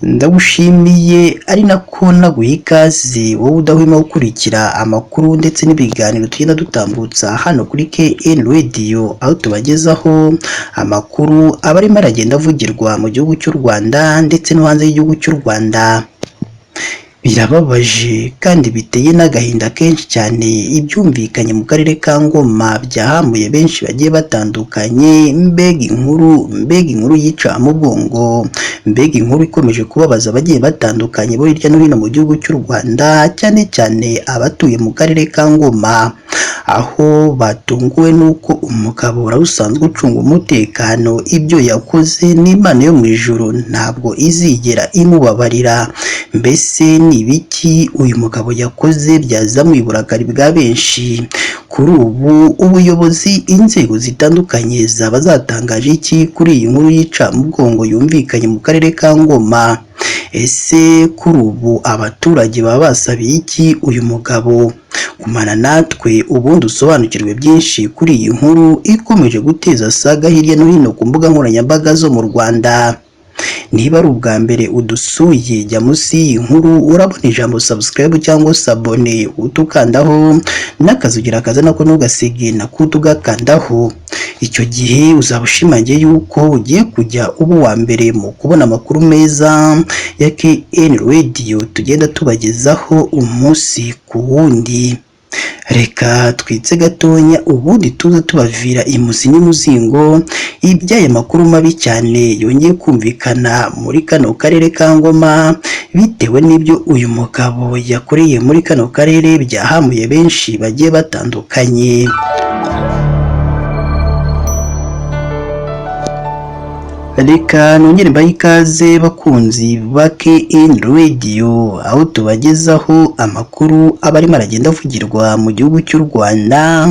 Ndagushimiye ari nako naguha ikaze wowe udahwema gukurikira amakuru ndetse n'ibiganiro tugenda dutambutsa hano kuri KN Radio, aho tubagezaho amakuru aba arimo aragenda avugirwa mu gihugu cy'u Rwanda ndetse no hanze y'igihugu cy'u Rwanda. Birababaje kandi biteye n'agahinda kenshi cyane ibyumvikanye mu karere ka Ngoma byahamuye benshi bagiye batandukanye. Mbega inkuru, mbega inkuru yica mugongo, mbega inkuru ikomeje kubabaza abagiye batandukanye bo hirya no hino mu gihugu cy'u Rwanda, cyane cyane abatuye mu karere ka Ngoma, aho batunguwe n'uko umugabo wari usanzwe ucunga umutekano ibyo yakoze n'Imana yo mu ijuru ntabwo izigera imubabarira. Mbese ni ibiki uyu mugabo yakoze byazamuye uburakari bwa benshi? Kuri ubu ubuyobozi, inzego zitandukanye zaba zatangaje iki kuri iyi nkuru yica mugongo yumvikanye mu karere ka Ngoma? Ese kuri ubu abaturage baba basabiye iki uyu mugabo? Gumana natwe ubundi usobanukirwe byinshi kuri iyi nkuru ikomeje guteza saga hirya no hino ku mbuga nkoranyambaga zo mu Rwanda. Niba ari ubwa mbere udusuye, jya munsi y'iyi nkuru urabona ijambo subscribe cyangwa s'abonner, utukandaho n'akazugira kaza nako ntugasige nako tugakandaho. Icyo gihe uzaba ushimangiye yuko ugiye kujya uba uwa mbere mu kubona amakuru meza ya KN Radio tugenda tubagezaho umunsi ku wundi. Reka twitse gatonya ubundi tuze tubavira imuzi n'umuzingo iby'aya makuru mabi cyane yongeye kumvikana muri kano karere ka Ngoma, bitewe n'ibyo uyu mugabo yakoreye muri kano karere byahamuye benshi bagiye batandukanye. Reka nongere mbahe ikaze bakunzi ba KN Radio, aho tubagezaho amakuru aba arimo aragenda avugirwa mu gihugu cy'u Rwanda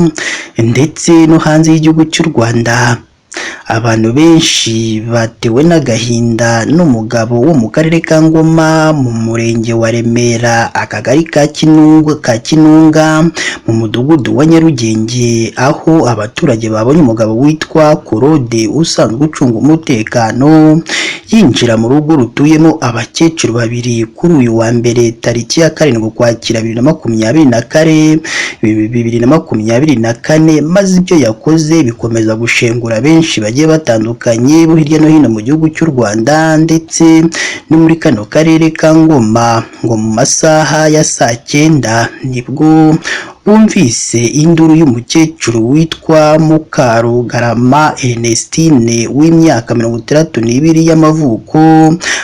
ndetse no hanze y'igihugu cy'u Rwanda. Abantu benshi batewe n'agahinda n'umugabo wo mu karere ka Ngoma mu murenge wa Remera, akagari ka Kinunga, mu mudugudu wa Nyarugenge, aho abaturage babonye umugabo witwa Claude usanzwe ucunga umutekano yinjira mu rugo rutuyemo abakecuru babiri kuri uyu wa mbere tariki ya 7 Ukwakira 2024, maze ibyo yakoze bikomeza gushengura benshi bagiye batandukanye bo hirya no hino mu gihugu cy'u Rwanda ndetse no muri kano karere ka Ngoma. Ngo mu masaha ya saa 9 nibwo bumvise induru y'umukecuru witwa Mukarugarama Ernestine w'imyaka 62 y'amavuko,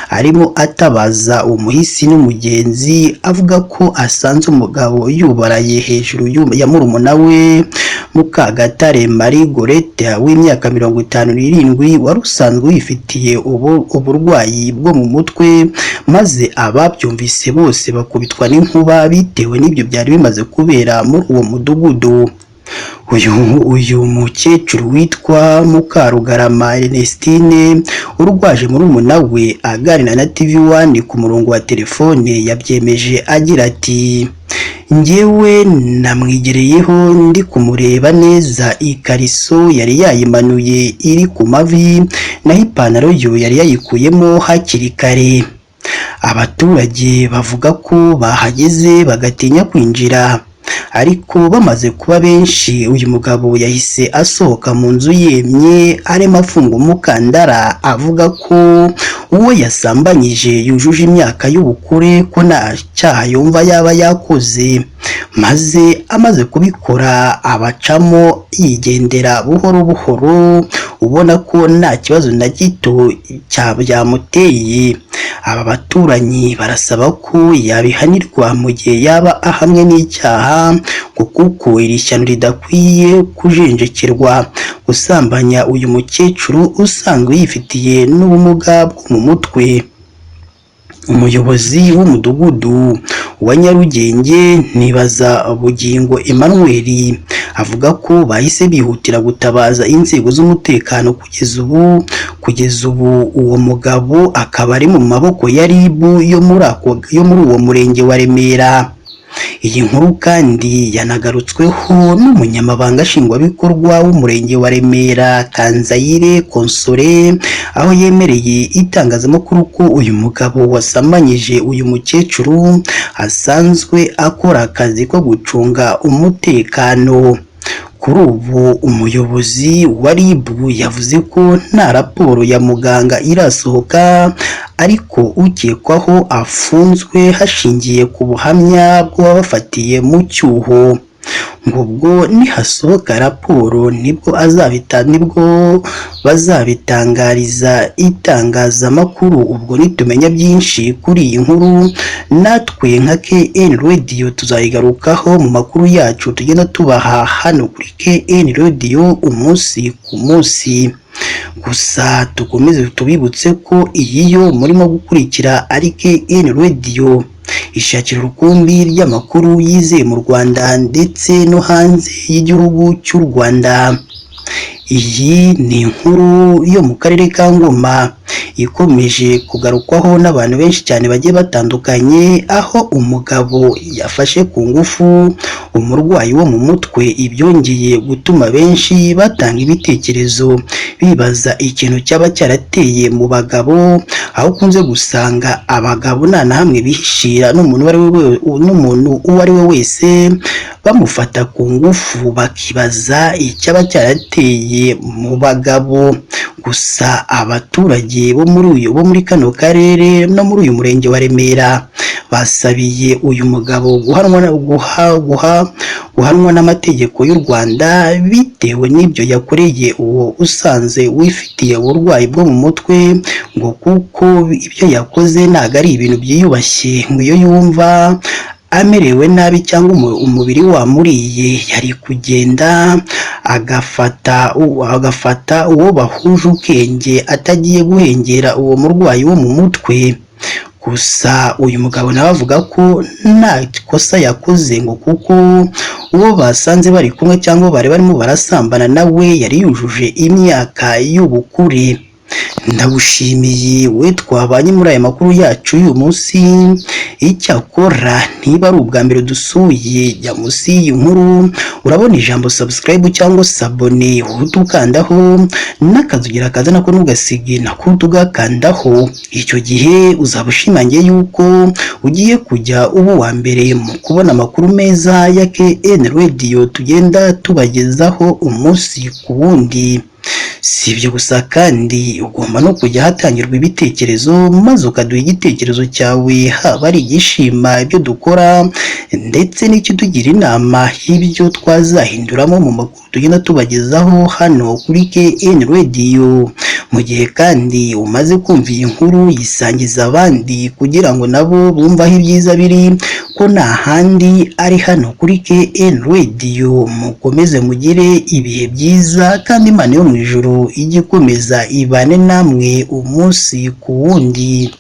arimo atabaza umuhisi n'umugenzi avuga ko asanze umugabo yubaraye hejuru ya murumuna we Mukagatare Marie Gorette w'imyaka 57 wari usanzwe wifitiye uburwayi bwo mu mutwe, maze ababyumvise bose bakubitwa n'inkuba bitewe n'ibyo byari bimaze kubera muri uwo mudugudu. Uyu mukecuru witwa Mukarugarama Ernestine urwaje murumuna we aganira na TV1 ku murongo wa telefone yabyemeje agira ati: njyewe namwigereyeho ndi kumureba neza, ikariso yari yayimanuye iri ku mavi, naho ipantaro yo yari yayikuyemo hakiri kare. Abaturage bavuga ko bahageze bagatinya kwinjira, ariko bamaze kuba benshi uyu mugabo yahise asohoka mu nzu yemye arimo afunga umukandara, avuga ko uwo yasambanyije yujuje imyaka y'ubukure, ko nta cyaha yumva yaba yakoze, maze amaze kubikora abacamo yigendera buhoro buhoro, ubona ko nta kibazo na gito byamuteye. Aba baturanyi barasaba ko yabihanirwa mu gihe yaba ahamwe n'icyaha, ngo kuko iri shyano ridakwiye kujenjekerwa. Gusambanya uyu mukecuru usanzwe yifitiye n'ubumuga bwo mu mutwe. Umuyobozi w'umudugudu wa Nyarugenge Nibaza Bugingo Emmanuel avuga ko bahise bihutira gutabaza inzego z'umutekano. Kugeza ubu uwo mugabo akaba ari mu maboko ya RIB yo muri uwo murenge wa Remera. Iyi nkuru kandi yanagarutsweho n'umunyamabanga nshingwabikorwa w'umurenge wa Remera, Kanzayire Console, aho yemereye itangazamakuru ko uyu mugabo wasamanyije uyu mukecuru asanzwe akora akazi ko gucunga umutekano. Kuri ubu umuyobozi wa RIB yavuze ko nta raporo ya muganga irasohoka, ariko ukekwaho afunzwe hashingiye ku buhamya bw'uwabafatiye mu cyuho. Ngo ubwo nihasohoka raporo nibwo bazabitangariza itangazamakuru. Ubwo nitumenya byinshi kuri iyi nkuru, natwe nka KN Radio tuzayigarukaho mu makuru yacu tugenda tubaha hano kuri KN Radio umunsi ku munsi. Gusa dukomeze tubibutse ko iyi yo murimo gukurikira ari KN Radio, ishakira urukumbi ry'amakuru yizeye mu Rwanda ndetse no hanze y'igihugu cy'u Rwanda. Iyi ni inkuru yo mu karere ka Ngoma ikomeje kugarukwaho n'abantu benshi cyane bagiye batandukanye, aho umugabo yafashe ku ngufu umurwayi wo mu mutwe. Ibyongeye gutuma benshi batanga ibitekerezo bibaza ikintu cyaba cyarateye mu bagabo, aho ukunze gusanga abagabo nta na hamwe bihishira n'umuntu uwo ari we wese bamufata ku ngufu, bakibaza icyaba cyarateye mu bagabo. Gusa abaturage bo muri kano karere no muri uyu murenge wa Remera basabiye uyu mugabo guhanwa n'amategeko y'u Rwanda bitewe n'ibyo yakoreye uwo usanze wifitiye uburwayi bwo mu mutwe, ngo kuko ibyo yakoze ntabwo ari ibintu byiyubashye. Ngo iyo yumva amerewe nabi cyangwa umubiri wamuriye, yari kugenda agafata uwo bahuje ubwenge, atagiye guhengera uwo murwayi wo mu mutwe. Gusa uyu mugabo nawe avuga ko nta kosa yakoze, ngo kuko uwo basanze bari kumwe cyangwa bari barimo barasambana nawe yari yujuje imyaka y'ubukure. Ndagushimiye we twabanye muri aya makuru yacu y'uyu munsi. Icyakora niba ari ubwa mbere dusuye, jya munsi y'iyi nkuru urabona ijambo subscribe cyangwa s'abonner, uhite ukandaho, n'akazugira kaza nako ntugasige, nako tugakandaho. Icyo gihe uzaba ushimangiye yuko ugiye kujya uba uwa mbere mu kubona amakuru meza ya KN Radio tugenda tubagezaho umunsi ku wundi. Si ibyo gusa kandi, ugomba no kujya ahatangirwa ibitekerezo maze ukaduha igitekerezo cyawe, haba ari igishima ibyo dukora ndetse n'ikitugira inama y'ibyo twazahinduramo mu makuru tugenda tubagezaho hano kuri KN Radio. Mu gihe kandi umaze kumva iyi nkuru, yisangiza abandi kugira ngo nabo bumve aho ibyiza biri, ko nta handi ari hano kuri KN Radio. Mukomeze mugire ibihe byiza, kandi Imana yo mu ijuru ijye ikomeza ibane namwe umunsi ku wundi.